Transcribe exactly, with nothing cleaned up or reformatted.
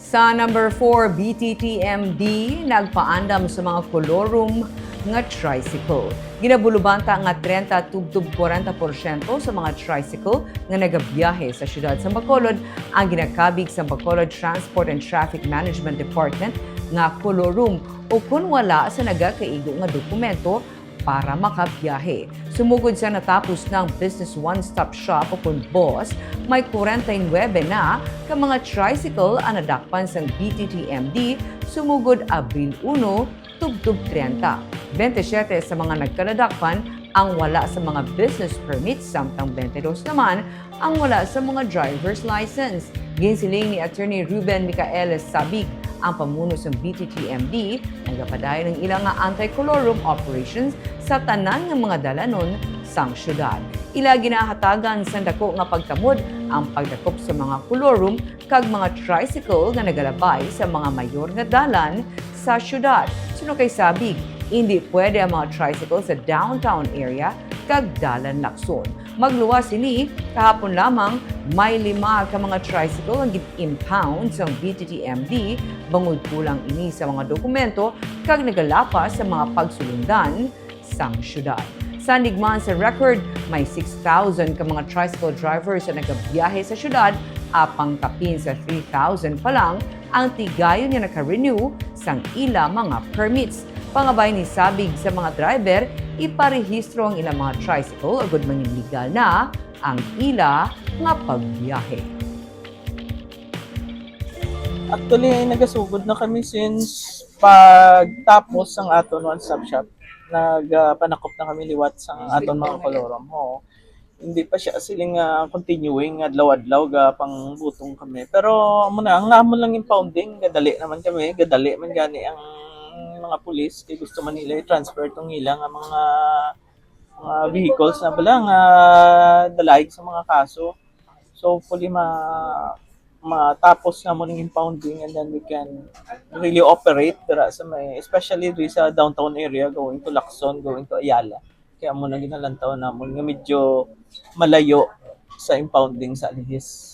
Sa number four, B T T M D nagpaandam sa mga kolorum nga tricycle. Ginabulubanta nga treinta tubtob kwarenta porsyento sa mga tricycle nga nagabiyahe sa siyudad sa Bacolod ang ginakabig sa Bacolod Transport and Traffic Management Department nga kolorum o kon wala sa nagakaigo nga dokumento para makabiyahe. Sumugod sa natapos ng Business One Stop Shop o kon BOSS, may kwarenta y nuebe na ka mga tricycle ang nadakpan sang B T T M D sumugod Abril uno, tubtob treinta. Bente siyete sa mga nagkaladakpan ang wala sa mga business permits, samtang bente dos naman ang wala sa mga driver's license. Ginsiling ni Attorney Ruben Micaeles Sabig, ang pamuno sang B T T M D, nagapadayon ang ila nga anti-colorum operations sa tanan nga mga dalanon sang syudad. Ila ginahatagan sang dako nga pagtamod ang pagdakop sa mga colorum kag mga tricycle nga nagalabay sa mga mayor nga dalan sa syudad. Suno kay Sabig, indi pwede ang mga tricycle sa downtown area kag dalan Lacson. Magluwas sini, kahapon lamang may lima ka mga tricycle ang gin-impound sang B T T M D, bangod kulang ini sa mga dokumento kag nagalapas sa mga pagsulundan sang syudad. Sandig man sa record, may six thousand ka mga tricycle drivers ang nagabiyahe sa syudad, apang kapin sa three thousand pa lang ang tigayon nga naka-renew sang ila mga permits. Pangabay ni Sabig sa mga driver, iparehistro ang ilang mga tricycle agud mangin legal na ang ila nga pagbiyahe. Actually, nagasugod na kami since pagtapos sang aton one-stop shop. Nagpanakop na kami liwat sang aton mga kolorum. Oo. Hindi pa siya siling nga continuing, adlaw-adlaw ga pangbutong kami. Pero amo na, ang namon lang impounding, gadali naman kami, gadali man gani ang mga pulis kay gusto man nila i-transfer tong ila nga mga mga vehicles na bala nga dalayog sa mga kaso. So hopefully ma matapos namon ang impounding and then we can really operate dira sa may, especially diri sa downtown area, going to Lacson, going to Ayala. Kaya amo na ginalantaw namon nga medyo malayo sa impounding sa Alihis.